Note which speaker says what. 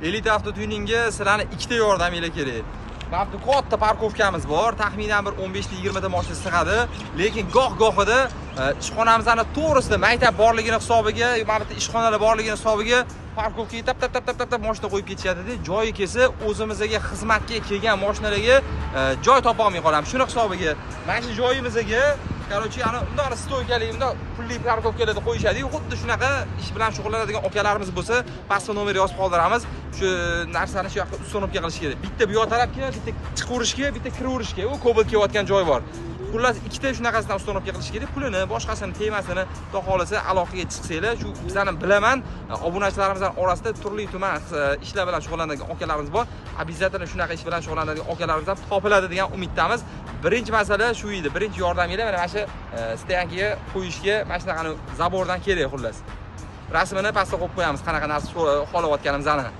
Speaker 1: Elite Avto Tuningga sizlarni ikkita yordaminglar kerak. Mana bu katta parkovkamiz bor, taxminan bir 15-20 ta mashina sig'adi, lekin goh-gohida ishxonamizni to'g'risida maktab borligini hisobiga, mana bu ishxonalar borligini hisobiga parkovkaga tap tap tap tap tap mashina qo'yib ketishadi-da, joyi kelsa o'zimizga xizmatga kelgan mashinalarga joy topa olmay qolamiz. Shuni hisobiga mana shu joyimizga, короче, ana undan stoykali, undan pulli parkovkalarda qo'yishadi-yu, xuddi shunaqa ish bilan shug'ullanadigan akalarimiz bo'lsa, pastda nomer yozib qoldiramiz. Shu narsani shu yoqqa установка qilish kerak. Bitta bu yoq tarafga, bitta chiqaverishga, bitta kiraverishga, u Cobalt kelayotgan joy bor. Xullas, ikkita shunaqasidan установка qilish kerak. Pulini, boshqasini, temasini, xudo xolasa aloqaga chiqsanglar, shu bizani bilaman, obunachilarimizning orasida turli tuman ishlar bilan shug'ullanadigan akalarimiz bor. Обязательно shunaqa ish bilan shug'ullanadigan akalarimiz ham topiladi degan umiddamiz. Birinchi masala shu edi. Birinchi yordaminglar mana shu stoyankaga qo'yishga mana shunaqa zabordan kerak xullas. Rasmini pastga qo'yib qo'yamiz, qanaqa narsa xohlayotganimizni.